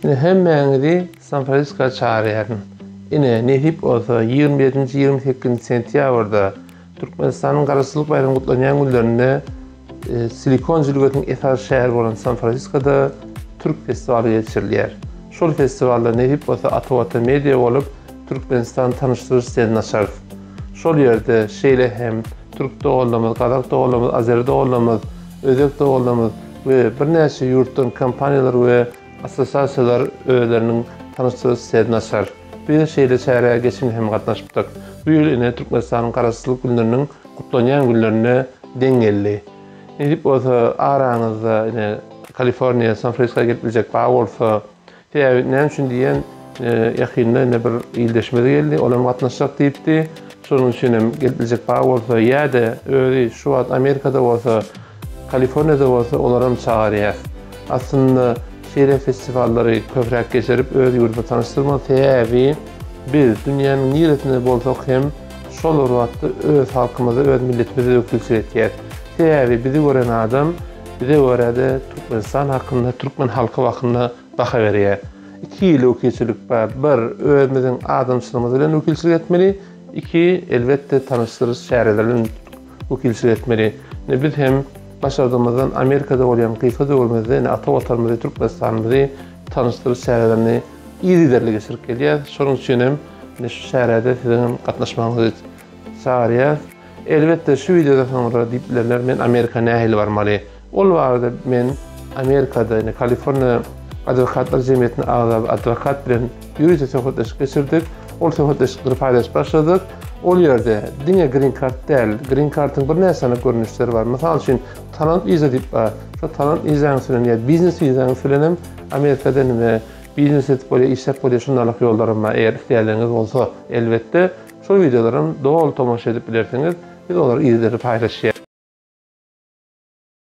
Ine hemmäňizi San Fransiskoa çagyrýaryn. Ine, nesip bolsa, 27-nji, 28-nji sentýabrda Türkmenistanyň Garaşsyzlyk baýramy gutlanýan günlerinde e, Silikon jülgesiniň esasy şäheri bolan San Fransiskoda Türk festiwaly geçirilýär. Şol festiwalda nesip bolsa Ata Watan Media bolup Türkmenistan tanyşdyryş stendini açarys. Şol ýerde şeýle hem türk doganlarymyz, gazak doganlarymyz, azeri doganlarymyz, özbek doganlarymyz we birnäçe ýurtdan kompaniýalar we assosiasiýalar özleriniň tanyşdyryş stendini açar. Biz şeýle çärä geçen hem gatnaşypdyk. Bu ýyl ine Türkmenistanyň Garaşsyzlyk günleriniň gutlanýan günlerine deň geldi. Nesip bolsa araňyzda ine Kaliforniýa, San Fransiskoa gelip biljek bar bolsa, Sebäbi näme üçin diýen, ýakynda indi bir ildeşimiz geldi, ol hem gatnaşjak diýipdi. Şonuň üçin hem gelip biljek bar bolsa ýa-da özi şu wagt Amerikada bolsa, Kaliforniýada bolsa olaram çagyrýas. Aslynda şeýle festiwallary köpräk geçirip öz ýurdumyzy tanyşdyrmaly. Sebäbi biz dünýäniň niresinde bolsak hem şol bir wagtda öz halkymyza, öz milletimize wekilçilik etýäs. Sebäbi bizi gören adam Bize görä-de Türkmenistan hakynda, türkmen halky hakynda baha berýär. Iki hili wekilçilik bar. Bir, özümiziň adamçylygymyz bilen wekilçilik etmeli. Iki, elbetde, tanyşdyryş çäreleri bilen wekilçilik etmeli. Indi biz hem başardygymyzdan Amerikada bolýan gysga döwrümizde indi ata Watanymyzy, Türkmenistanymyzy tanyşdyryş çärelerini yzygiderli geçirip gelýäris. Şonuň üçin hem indi şu çärede siziň hem gatnaşmagyňyzy çagyrýarys. Elbetde şu wideodan soňra diýip bilerler men Amerika nähili barmaly. Ol barada men Amerikada ýani Kaliforniýa adwokatlar jemgyýetine agza bir adwokat bilen ýörite söhbetdeşlik geçirdik. Ol söhbetdeşlikleri paýlaşyp başladyk. Ol ýerde diňe green card däl, green kartyň birnäçe sany görnüşleri bar. Mysal üçin talant wiza diýip bar. Şo talant wizaň bilen ýa biznes wizaň bilen hem Amerikada nime biznes edip bolýar, işläp bolýar şundalyk ýollaram bar eger isleýänleriňiz bolsa elbetde. Şol wideolaram doly tomaşa edip bilersiňiz. Biz olary yzygiderli paýlaşýas.